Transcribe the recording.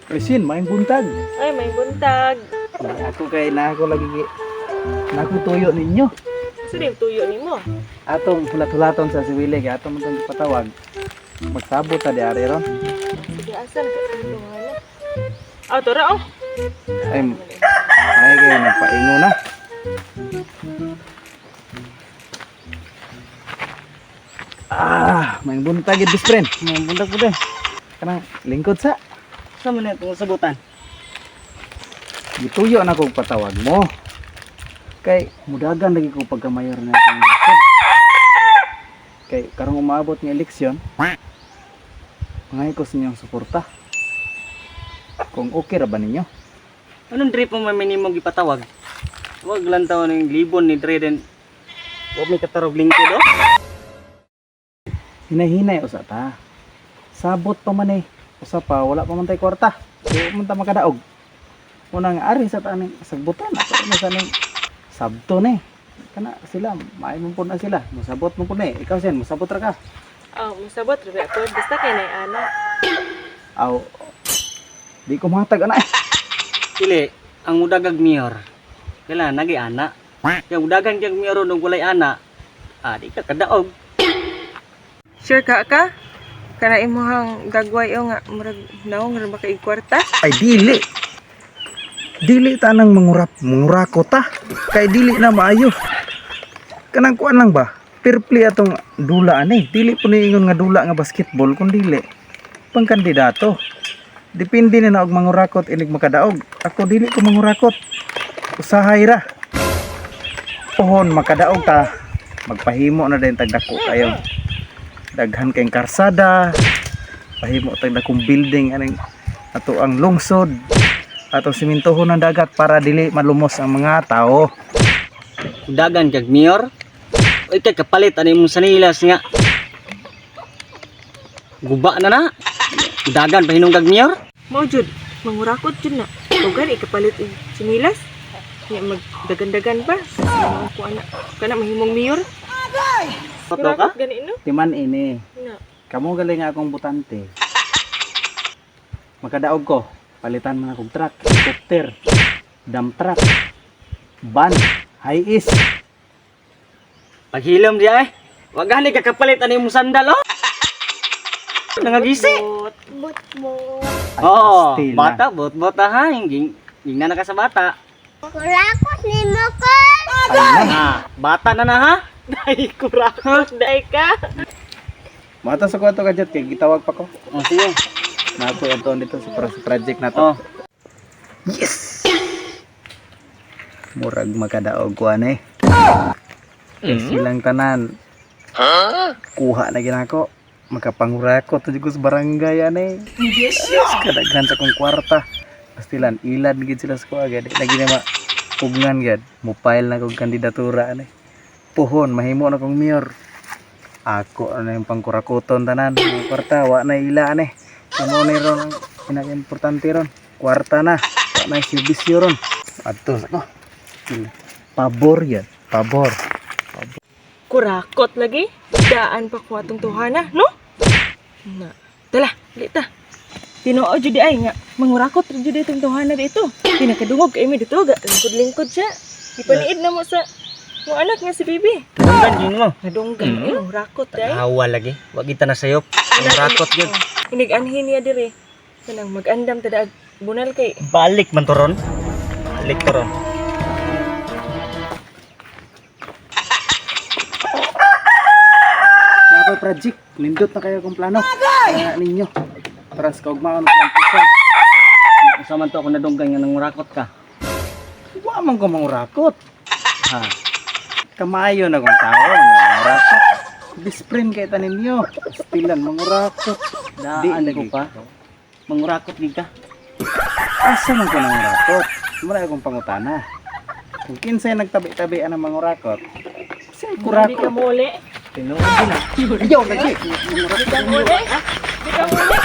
Ay, Sin, maayong buntag. Ay, may buntag. Ay, ako kay na ako lagi na ako tuyo ninyo. Sino yung tuyo nimo? Atong hulat-hulaton sa siwili kay atong man tong gipatawag. Magsabot ta di ari ron. Sige, asan ka? Ano? Ah, tora oh. Ay, ay kay nagpaingo na. Ah, maayong buntag gid, best friend. Maayong buntag po de. Kanang lingkod sa. Sa man itong sabutan? Gituyo na kog patawag mo. Kay mudagan lagi ko pagka-mayor na itong lungsod. Kay karong umaabot nga eleksyon, mangay ko sa inyong suporta. Kung okay ra ba ninyo? Anong drip mo may mo gipatawag? Wag lang taon ng libon ni Dre den. Wag may katarog lingkod oh. Hinay-hinay usa ta. Sabot pa man eh. Usa pa wala pa man tay kwarta. Di man ta makadaog. Una nga ari sa taning sagbutan ato na sa ning sabto ni. Kana sila maay man pud na sila. Mosabot mo pud ni. Ikaw sen mosabot ra ka. Ah, musabot ra po. Basta kay nay ana. Aw, di ko mahatag ana eh. Dili, ang udagag mayor. Kailangan nagi ana. Yang udagan kag mayor og walay ana, ah di ka kadaog. Sure ka ka? Kana imuhang dagway o nga murag naong ra ba kay kwarta? Ay dili. Dili ta nang mangurap, mangurako ta. Kay dili na maayo. Kanang kuan lang ba? Fair play atong dula ani. Dili po ni ingon nga dula nga basketball kun dili. Pangkandidato. Depende na na og mangurakot inig makadaog. Ako dili ko mangurakot. Usahay ra. Pohon makadaog ta. Magpahimo na din tag dako kayo. Daghan kayong karsada. Pahimo tag dakong building aning ato ang lungsod atong simintohon ng dagat para dili malumos ang mga tao. Udagan kag mayor. Oy kay kapalit ani imong sanilas nga. Guba na na. Udagan pa hinungkag mayor. Mao jud, mangurakot jud na. Tugan ikapalit og sinilas. Nya magdagan-dagan pa. Sa ko ana. Kana mahimong mayor. Foto ka? Kurakot gani no? Timan ini, Na. kamo galing nga akong butante. Makadaog ko, palitan man akong truck, helicopter, dump truck, van, high is. Paghilom diya eh. Wag gani ka kapalit ani imong sandal oh. Nangagisi. Bot. Ay, Oo, pastil na. bata, bot-bot ha. Ging, ging na ka sa bata. Kurakot ni mo ko. Ay na. Ah, bata na na ha. Dai kurakot dai ka. Mata sa kwarto ka jet kay gitawag pa ko. Oh, sige. Na ako yung dito sa sa project na to. Oh, Yes. Murag makadaog ko ani. Kay silang tanan. Kuha na ginako. Makapangurakot na jud ko sa barangay ani. Yes. Kadaghan sa kong kwarta. Pastilan ilad gid sila sa kuha gid. Lagi na ma pugngan gid. Mupile na kog kandidatura ani. Puhon mahimo na kong mayor. Ako na yung pangkurakoton tanan. Mga kwarta wa na ila ani. Kamo ni ron ang pinaka-importante ron. Kwarta na. Wa na serbisyo ron. Adto sa ko. Pabor yan. Pabor. Kurakot lagi. Daan pa ko atong tuhana, no? Na. Tala, dali ta. Tinuod jud di ay nga mangurakot ra jud itong tuhana dito. Pinakadungog kay mi dito ga lingkod-lingkod siya. Ipaniid na mo sa mo anak nga si Bibi. dunggan yun mo. Nadunggan eh, mangurakot ay. Hawa lagi. Wag kita na sayop. Ang rakot yun. Inig-anhin niya dire. Kanang mag-andam ta daag bunal kay Balik man to ron. Balik to ron. Na ako'y project. Nindot na kayo kong plano. Kaya ninyo. Para sa kaugmaon ng plantasyon. Usa man to ako nadunggan nga nangurakot ka. Wa man ko mangurakot. Ha. Kamayo na kong tao nga mangurakot. Best friend kay tanin ninyo. Pastilan mangurakot. Daan lagi ko pa. Mangurakot gid ka. Asa man ko nangurakot? Mura akong pangutana. Kung kinsay nagtabi-tabi ang mangurakot, siya Di ka kurakot. muli. Tinuod na. Ayaw lagi. Di ka muli. Di ka muli.